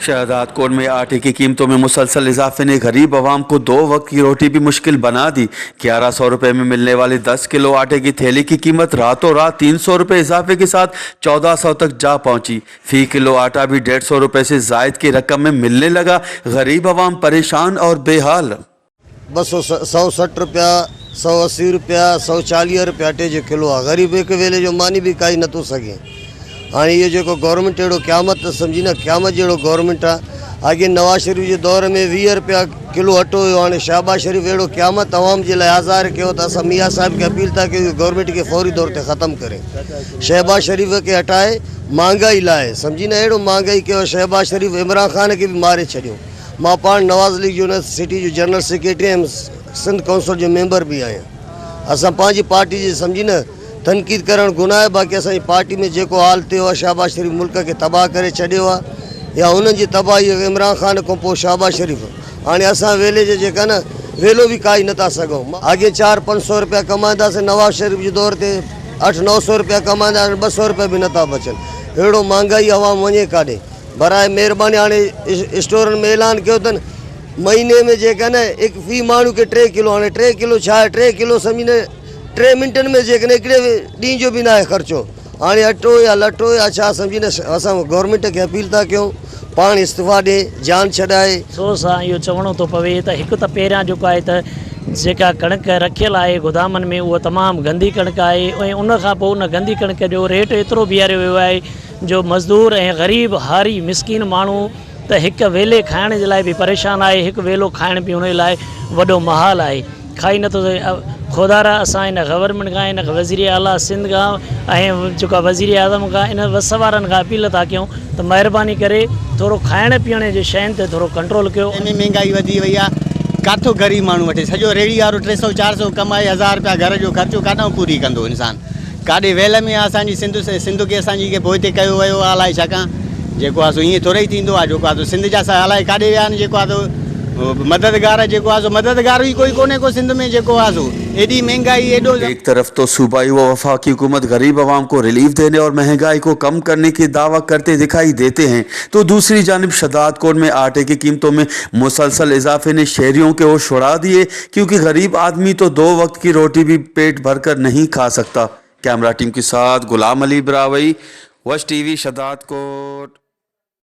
शहजादकोट में आटे की कीमतों में मुसलसल इजाफे ने गरीब आवाम को दो वक्त की रोटी भी मुश्किल बना दी। 1100 रुपये में मिलने वाली 10 किलो आटे की थैली की कीमत रातों रात 300 रुपये इजाफे के साथ 1400 तक जा पहुंची। फी किलो आटा भी 150 रुपये से जायद की रकम में मिलने लगा। गरीब आवाम परेशान और बेहाल। ॿ सौ 160 रुपया, 180 रुपया, 140 रुपया आटे जो किलो आहे। ग़रीब हिकु वेले जो मानी बि खाई नथो सघे। हाणे इहो जेको गवर्नमेंट अहिड़ो क़यामत सम्झी न, क़यामत जहिड़ो गवर्नमेंट आहे। अॻे नवाज़ शरीफ़ जे दौर में 20 रुपया किलो आटो हुयो, हाणे शहबाज़ शरीफ़ अहिड़ो क़यामत अवाम जे लाइ आज़ार कयो। त असां मियाँ साहिब खे अपील था कयूं, गवर्नमेंट खे फौरी तौर ते ख़तमु करे, शहबाज़ शरीफ़ खे हटाए, महांगाई लाए। सम्झी न, अहिड़ो महांगाई कयो शहबाज़ शरीफ़, इमरान ख़ान खे बि मारे छॾियो। मां पाण नवाज़ लीग यूनिवर्सिटी जो जनरल सेक्रेटरी ऐं सिंध काउंसिल जो मेंबर बि आहियां। असां पंहिंजी पार्टी जी सम्झी न तनक़ीद करणु गुनाह आहे, बाक़ी असांजी पार्टी में जेको हाल थियो आहे, शहबाज़ शरीफ़ मुल्क खे तबाह करे छॾियो आहे या हुननि जी तबाही। इमरान ख़ान खां पोइ शहबाज़ शरीफ़। हाणे असां वेले जे जेका न वेलो बि खाई नथा सघूं। अॻे 400-500 रुपया कमाईंदासीं नवाज़ शरीफ़ जे दौर ते, 800-900 रुपया कमाईंदा, 200 रुपया बि नथा बचनि। अहिड़ो महांगाई, अवाम वञे काॾे? बराए महिरबानी, हाणे स्टोरनि में ऐलान कयो अथनि महीने में जेका न हिकु फ़ी माण्हू खे 3 किलो। हाणे 3 किलो छा आहे? 3 किलो सम्झी न 3 मिंटनि में जेकॾहिं हिकिड़े ॾींहुं जो बि न आहे ख़र्चो। हाणे अटो या लटो या छा, सम्झी न असां गवर्नमेंट खे अपील था कयूं, पाण इस्तीफ़ा ॾे, जान छॾाए। अफ़सोस सां इहो चवणो थो पवे त हिकु त पहिरियां जेको आहे त जेका कणिक रखियल आहे गोदामनि में, उहा तमामु गंदी कणिक आहे ऐं उन खां पोइ उन गंदी कणिक जो रेट एतिरो बीहारियो वियो आहे जो मज़दूर ऐं ग़रीब हारी मिसकीन माण्हू त हिकु वेले खाइण जे लाइ बि परेशान आहे। हिकु वेलो खाइण पीअण जे लाइ वॾो महाल आहे, खाई नथो सघे। ख़ुदारा, असां हिन गवर्नमेंट खां, हिन वज़ीर आला सिंध खां ऐं जेको वज़ीर आज़म खां, इन वस वारनि खां अपील था कयूं त महिरबानी करे थोरो खाइण पीअण जी शयुनि ते थोरो कंट्रोल कयो। में महंगाई वधी वई आहे, काथो ग़रीब माण्हू वठे? सॼो रेड़ी वारो 300-400 कमाए, 1000 रुपया घर जो ख़र्चो काॾां पूरी कंदो इंसान? काॾे वेल में आहे असांजी सिंध? सिंध खे असांजी खे पोइ ते कयो वियो आहे, अलाए छा खां। जेको आहे सो ईअं थोरो ई थींदो आहे। जेको आहे सो सिंध जा अलाए काॾे विया आहिनि? जेको आहे सो मददगार, जेको आहे सो मददगार ई कोई कोन्हे को सिंध में। जेको आहे सो एॾी महंगाई, एॾो एक तरफ तो सूबाई व वफाकी हुकूमत गरीब आवाम को रिलीफ देने और महंगाई को कम करने की दावा करते दिखाई देते हैं, तो दूसरी जानब शदादकोट में आटे की कीमतों में मुसलसल इजाफे ने शहरियों के होश उड़ा दिए, क्योंकि गरीब आदमी तो दो वक्त की रोटी भी पेट भरकर नहीं खा सकता। कैमरा टीम के साथ गुलाम अली ब्रावई, वश टीवी, शदादकोट।